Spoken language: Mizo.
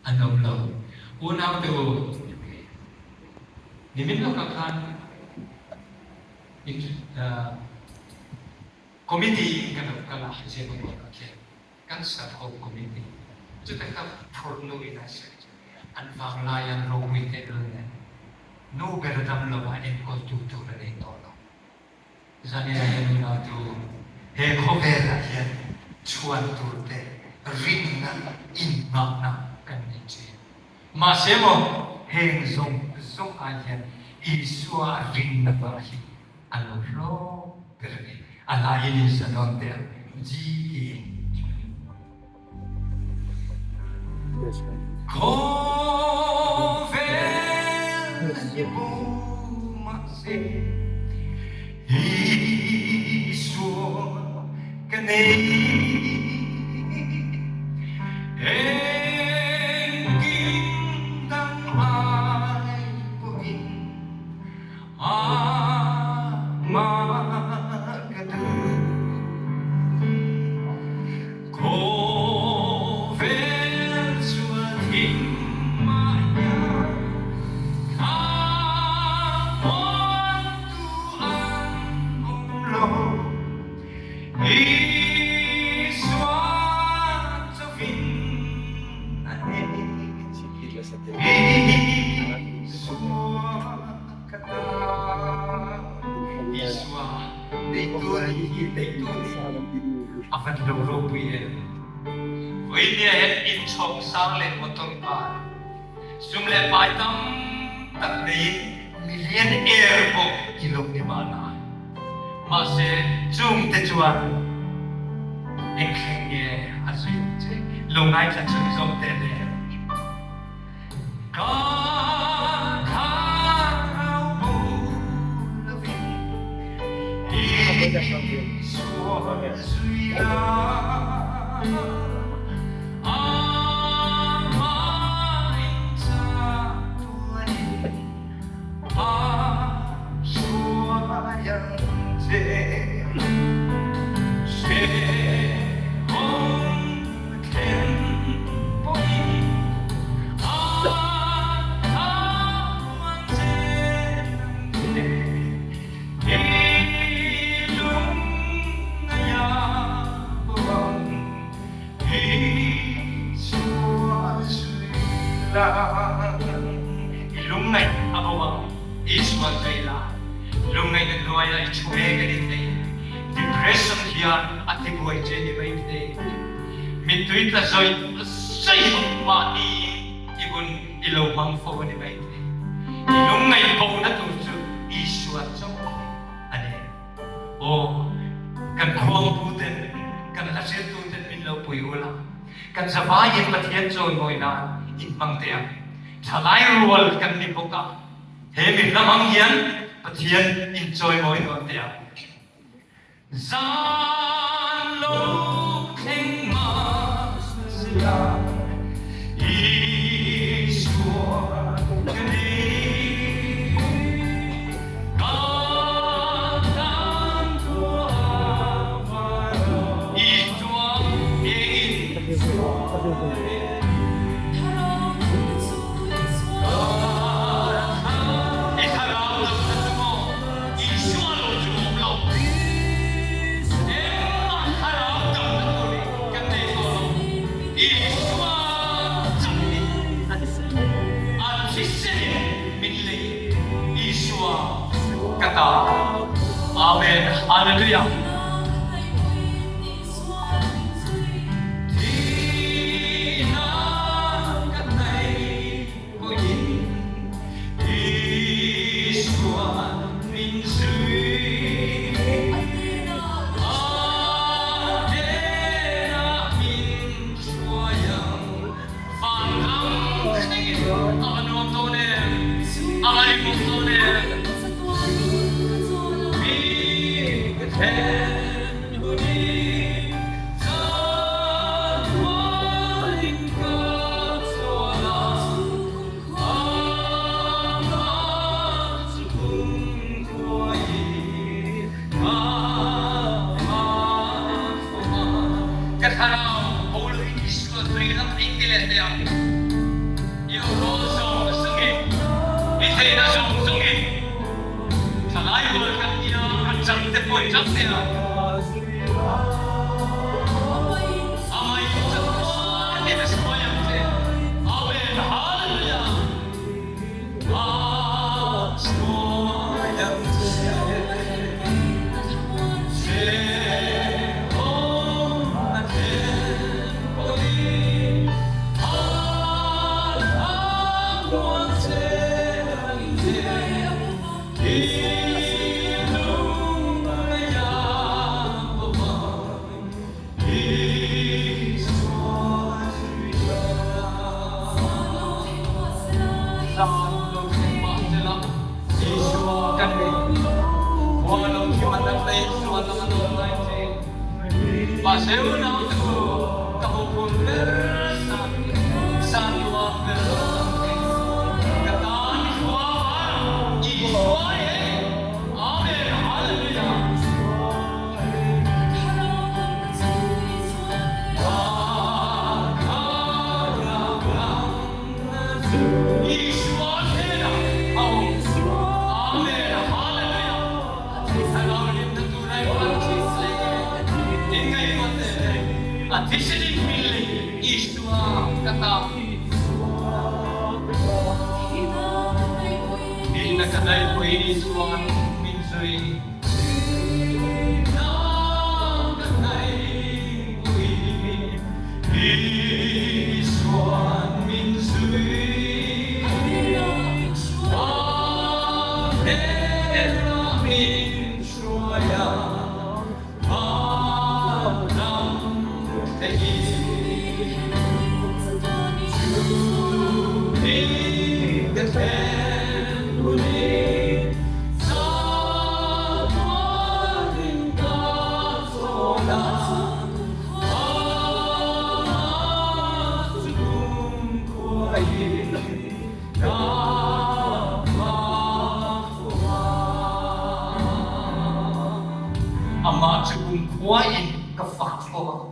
An awm lo. Unaute u, nimin lawkah khan committee in ka lo kal a, Zirmawmawkah khian kan sap ho committee chuta ka phurh nu in a sawi chu an vanglai an ropui tehlul nen nu ber dam lo a enkawltu tur a nei tawh lo. Zanin ah hian unautu he khawvelah hian chhuan tur te rinna innghahna kan nei thin. Mahse maw heng zawng zawng ah hian Isua rinna vah hi a lo hlawk ber a ni. A laiin in sa dawn teh ang GK. Khawvel hi bu mahse Isua ka nei. Engkim dang ai pawhin Ka ta Isua neitu nih hi teitu nih a van lo ropui em. Voinia hian innchhawng sang leh motor car sum le pai tam tak neiin million air pawh i lo ni mahna. Mahse chungte chuan eng thleng nge a zui ang che lo ngaithla chhunzawm teh le. Ka thlarau bo lovin Isua zui la, amah in chatuanin a hruai ang che. Hrehawm thlen pawhin a thlamuan zel ang che. I lungngaih a bo ang Isua zui la. I lungngaih a bo ang Isua zui la. Lungngaihna hnuaiah i thu mek a ni thei. Depression hian a tibuai che ni mai thei. Mittui tla zawih zawih mahni i hun i lo hmang fo a ni mai thei. I lungngaih bona tur chu Isua chauh a ni. Aw, kan khuangtu ten, kan hlasiltu ten min lo pui ula, kan zavaiin Pathian chawimawi nan in hmang teh ang. Thalai rual kan ni bawk a, he mi hla hmang hian Pathian in chawimawi dawn teh ang. Zan lo thleng mahsela Isua ka ni. Ka tan khua Isua engin. I thlarau dam kha chu maw Isua lo chu awm lo. Engmah thlarau damna tur hi kan nei tawh lo. Isua chak hi a ni. A thisen in min lei Isua ka ta. Amen. Hallelujah. Thihna ka hnaih pawhin Isua min zui. A hnenah min hruai ang. Vanram thlengin a va nuam dawn em, a va rimawm dawn em. Mi ka thlen hunin chatuanin ka chawl a, amah chu kumkhuain ka fak a. Ka thlarau Holy Isua tui lam engti leh teh ang. I awrawl zawng zawngin, i theihna zawng zawngin, thalai rual kan nia a chang te pawh i chang teh a. Amah in chatuan in a hruai ang che. Amen Hallelujah. A hruai ang che. Hrehawm a thlen pawhin a thlamuan che ang che. I lungngaih a bawk Amen. Amah cu kumkhua in ka fak ko.